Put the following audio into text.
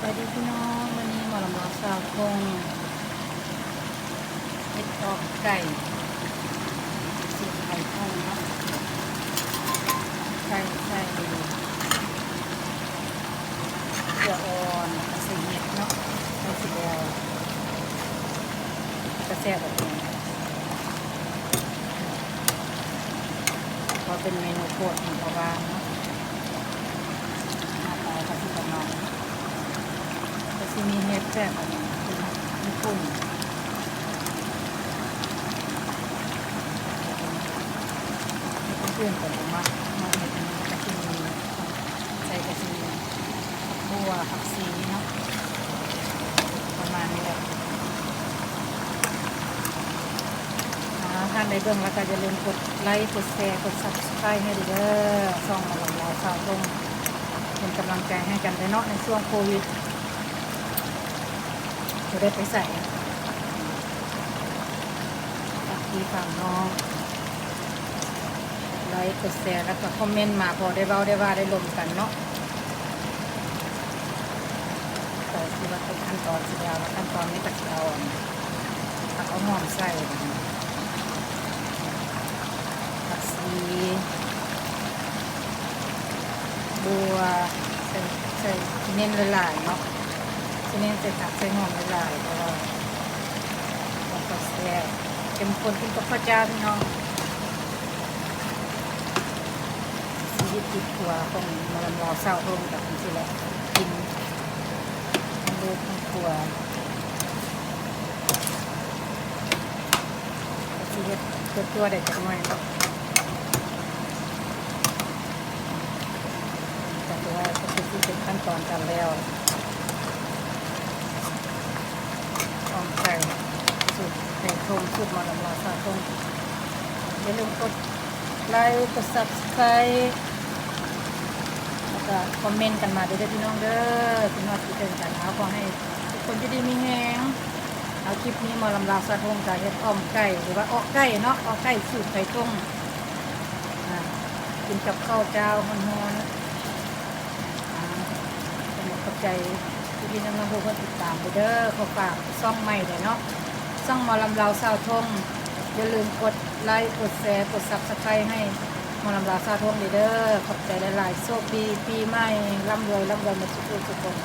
ສະບາຍດີພີ່ນ້ອງ, ມື້ນີ້ໝໍລຳລາວຊາວທົ່ງເຮັດອອກໄກ່ ສູດໄທທົ່ງເນາະ, ໄກ່ໃສ່ເກືອອ່ອນ ແລ້ວກະໃສ່ເຫັດເນາະ, ໃສ່ຊິແລ້ວ ເປັນຕາແຊບແບບນີ້ ເພາະເປັນເມນູໂປດຂອງພໍ່ບ້ານເນາະ. ໜ້າຕາກະຊິປະມານນີ້, ກະຊິມີເຫັດແບບອັນນີ້ ເປັນຍີ່ປຸ່ນ, ເຫັດອື່ນກະບໍ່ມັກເນາະ, ເຫັດອັນນີ້ກະຊິມີ ໃສ່ກະຊິມີຜັກບົ່ວ ຜັກຊີເນາະ, ປະມານນີ້ແຫຼະ. ຖ້າທ່ານໄດ້ເບິ່ງແລ້ວກະຢ່າລືມກົດໄລ ກົດແຊ ກົດ Subscribe ໃຫ້ເດີ, ຊ່ອງໝໍລຳລາວຊາວທົ່ງ ເປັນກຳລັງໃຈໃຫ້ກັນເດີເນາະ ໃນຊ່ວງໂຄວິດ ບໍ່ໄດ້ໄປໃສ ຝາກພີ່ຝາກນ້ອງ ກົດໄລ ກົດແຊ ແລ້ວກະຄອມເມັນມາ ພໍໄດ້ເວົ້າໄດ້ວ່າໄດ້ລົມກັນເນາະ. ກະຊິວ່າເປັນຂັ້ນຕອນຊິແລ້ວ ຂັ້ນຕອນນີ້ກະຊິເອົາ ເອົາຫອມໃສ່ ຜັກຊີ ບົວ ໃສ່ ໃສ່ ຊິເນັ້ນຫຼາຍໆເນາະ, ຊິເນັ້ນໃສ່ຜັກໃສ່ຫອມຫຼາຍໆ ເພາະວ່າມັນກະແຊບ ເຂັ້ມຂຸ້ນ ກິນກັບເຂົ້າຈ້າພີ່ນ້ອງ. ຊີວິດຄອບຄົວຂອງໝໍລຳລາວຊາວທົ່ງກະເປັນຊີ້ແຫຼະ ກິນທັງລູກທັງຄົວ. ກະຊິເຮັດຕົວໆໄດ້ຈັກໜ້ອຍເນາະ, ກະຖືວ່າກະຄືຊິເປັນຂັ້ນຕອນການແລ້ວ. ອ້ອມໄກ່ສູດໄທທົ່ງ ສູດໝໍລຳລາວຊາວທົ່ງ. ຢ່າລືມກົດໄລ ກົດ Subscribe ແລ້ວກະຄອມເມັນກັນມາເດີພີ່ນ້ອງເດີ. ຄິດຮອດຄິດເຖິງກັນ, ເອົາ ຂໍໃຫ້ທຸກຄົນຢູ່ດີມີແຮງ. ເອົາ ຄລິບນີ້ໝໍລຳລາວຊາວທົ່ງກະເຮັດອ້ອມໄກ່ ຫຼືວ່າເອາະໄກ່ເນາະ, ເອາະໄກ່ສູດໄທທົ່ງ ອາ ກິນກັບເຂົ້າຈ້າວຮ້ອນໆ. ອາ ຂອບໃຈພີ່ໆນ້ອງໆຜູ້ເພິ່ນຕິດຕາມເດີ. ຂໍຝາກຊ່ອງໃໝ່ແດ່ເນາະ, ຊ່ອງໝໍລຳລາວຊາວທົ່ງ. ຢ່າລືມກົດໄລ ກົດແຊ ກົດ Subscribe ໃຫ້ໝໍລຳລາວຊາວທົ່ງເດີ. ຂອບໃຈຫຼາຍໆ, ໂຊກດີປີໃໝ່, ລ່ຳລວຍ ລ່ຳລວຍໝົດທຸກໆຄົນ.